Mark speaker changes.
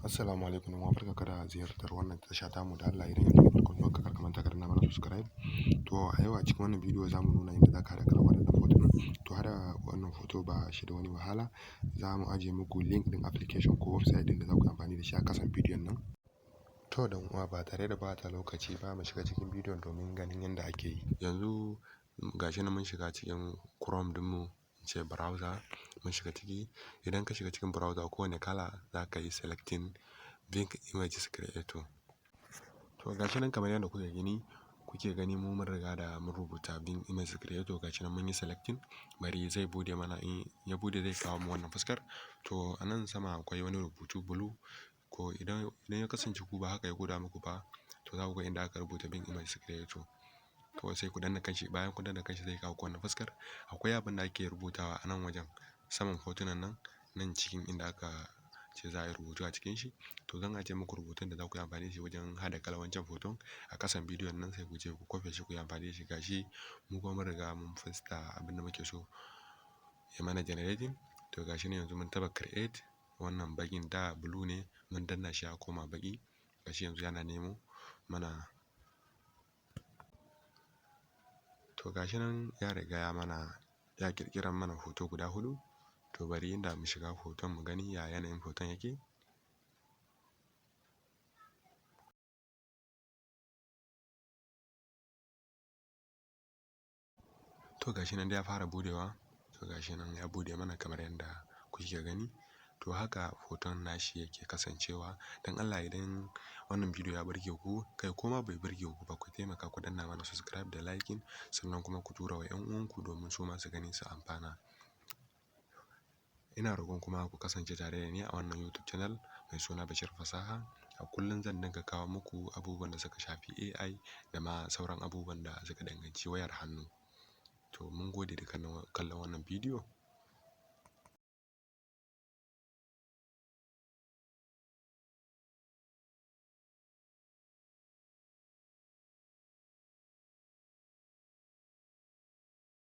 Speaker 1: Assalamu alaikum wa barkanka da ziyartar wannan tasha tamu. Da Allah, idan yanzu ne farkon zuwanka, kar ka manta ka danna mana subscribe. To, a yau a cikin wannan bidiyo za mu nuna yadda za ka haɗa kalar waɗannan hotunan. To, haɗa wannan hoto ba shi da wani wahala. Za mu ajiye muku link ɗin application ko website ɗin da za ku yi amfani da shi a kasan bidiyon nan. To, dan uwa, ba tare da bata lokaci ba, mu shiga cikin bidiyon domin ganin yadda ake yi. Yanzu gashi nan mun shiga cikin Chrome ɗinmu, ce browser, mun shiga ciki. Idan ka shiga cikin browser, kowane kala za ka yi selecting Bing Images Creator. To, gashi nan kamar yadda kuke gani, mu mun riga da mun rubuta Bing Images Creator. Gashi nan mun yi selecting. Bari zai bude mana. In ya bude, zai kawo mu wannan fuskar. To, a nan sama akwai wani rubutu blue ko idan ya kasance ku ba haka ya gwada muku ba, to za ku ga inda aka rubuta Bing Images Creator. Kawai sai ku danna kanshi. Bayan ku danna kanshi, zai kawo ku wannan fuskar. Akwai abin da ake rubutawa a nan wajen saman hotunan nan, nan cikin inda aka ce za a yi rubutu a cikin shi. To, zan ajiye muku rubutun da za ku yi amfani da shi wajen haɗa kalar wancan hoton a kasan bidiyon nan, sai ku je ku kwafe shi, ku yi amfani da shi. Gashi mu kuma mun riga mun fasta abin da muke so ya mana generating. To, gashi ne yanzu mun taɓa create. Wannan baƙin da blue ne, mun danna shi ya koma baƙi. Gashi yanzu yana nemo mana. To, gashi nan ya riga ya mana, ya ƙirƙirar mana hoto guda huɗu. To, bari inda mu shiga hoton mu gani ya yanayin hoton yake. To, gashi nan dai ya fara budewa. To, gashi nan ya bude mana kamar yadda kuke gani. To, haka hoton nashi yake kasancewa. Don Allah, idan wannan bidiyo ya burge ku, kai koma bai burge ku ba, ku taimaka ku danna mana subscribe da liking, sannan kuma ku tura wa 'yan uwanku domin su ma su gani su amfana. Ina roƙon kuma ku kasance tare da ni a wannan YouTube channel mai suna Bashir Fasaha. A kullum zan dinga kawo muku abubuwan da suka shafi AI da ma sauran abubuwan da suka danganci wayar hannu. To, mun gode da kallon wannan bidiyo.